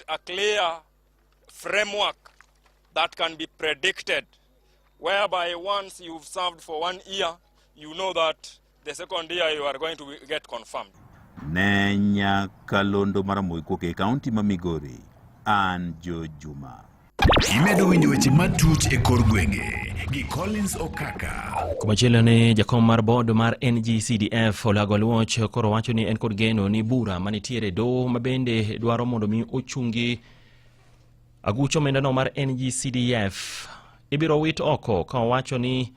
a clear framework that can be predicted, whereby once you've served for one year, you know that the second year you are going to get confirmed. Ne nyakalondo mar Ramogi kowuok e kaunti ma Migori, an Joe Juma. Imedo winjo weche matut e kor gwenge gi Collins Okaka. Komachielo ni jakom mar board mar NGCDF Olago Aluoch koro wacho ni en kod geno ni bura manitiere e doho ma bende dwaro mondo mi ochungi aguch omendano mar NGCDF ibiro wit oko ka owacho ni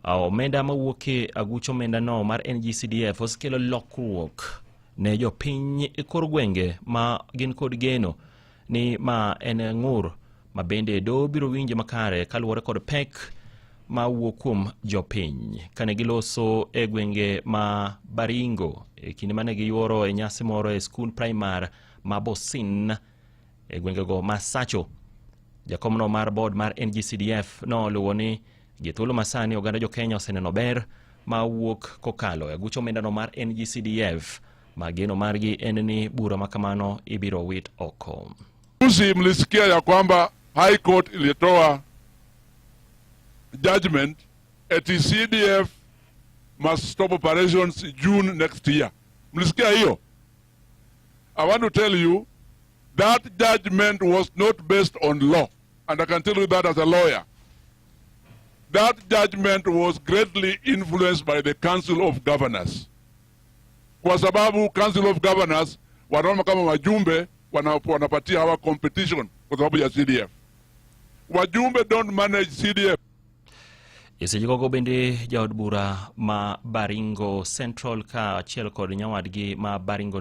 omenda mawuok e aguch omendano mar NGCDF osekelo lokruok ne jopiny e kor gwenge ma gin kod geno ni ma en ng'ur ma bende doho biro winje makare kaluwore kod pek ma wuok kuom jopiny kane giloso e gwenge ma Baringo e kinde mane giyuoro e nyasi moro e skund primar ma Bosin e gwengego ma Sacho. Jakomno mar board mar NGCDF noluwo ni gi thuolo masani oganda jo-Kenya oseneno ber ma wuok kokalo e aguch omendano mar NGCDF ma geno margi en ni bura ma kamano ibiro wit oko. Juzi mlisikia ya kwamba High Court ilitoa judgment eti CDF must stop operations June next year. Mlisikia hiyo? I want to tell you that judgment was not based on law, and I can tell you that as a lawyer. That judgment was greatly influenced by the Council of Governors. Kwa sababu Council of Governors wanaona kama wajumbe wanapatia hawa competition kwa sababu ya CDF. Wajumbe don't manage CDF. E seche gogo bende jaod bura ma Baringo Central ka achiel kod nyawadgi ma Baringo